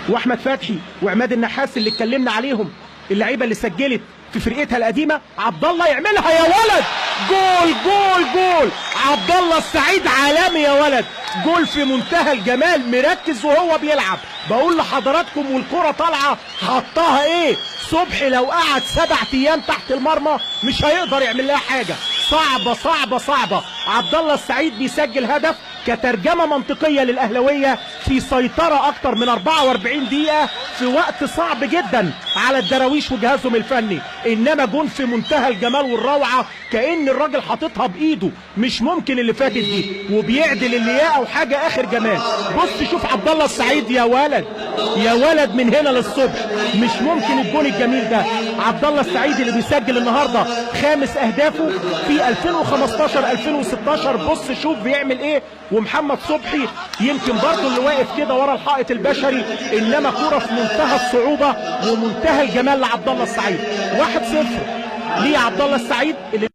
واحمد فتحي وعماد النحاس اللي اتكلمنا عليهم، اللعيبة اللي سجلت في فرقتها القديمة. عبد الله يعملها يا ولد، جول جول جول، عبد الله السعيد عالمي يا ولد، جول في منتهى الجمال، مركز وهو بيلعب. بقول لحضراتكم والكره طالعه حطها ايه، صبحي لو قعد 7 ايام تحت المرمى مش هيقدر يعمل لها حاجة. صعبة صعبة صعبة. عبد الله السعيد بيسجل هدف كترجمه منطقية للاهلاويه في سيطرة اكتر من 44 دقيقة في وقت صعب جدا على الدراويش وجهازهم الفني، انما جون في منتهى الجمال والروعه، كأن الراجل حاططها بايده، مش ممكن اللي فاتت دي، وبيعدل اللياقة وحاجه اخر جمال. بص شوف عبد الله السعيد يا ولد يا ولد من هنا للصبح، مش ممكن الجون الجميل ده. عبد الله السعيد اللي بيسجل النهارده خامس اهدافه في 2015 2016، بص شوف بيعمل ايه. ومحمد صبحي يمكن برضه اللي واقف كده ورا الحائط البشري، انما كرة في منتهى الصعوبة ومنتهى الجمال لعبد الله السعيد. 1-0 ليه عبد الله السعيد اللي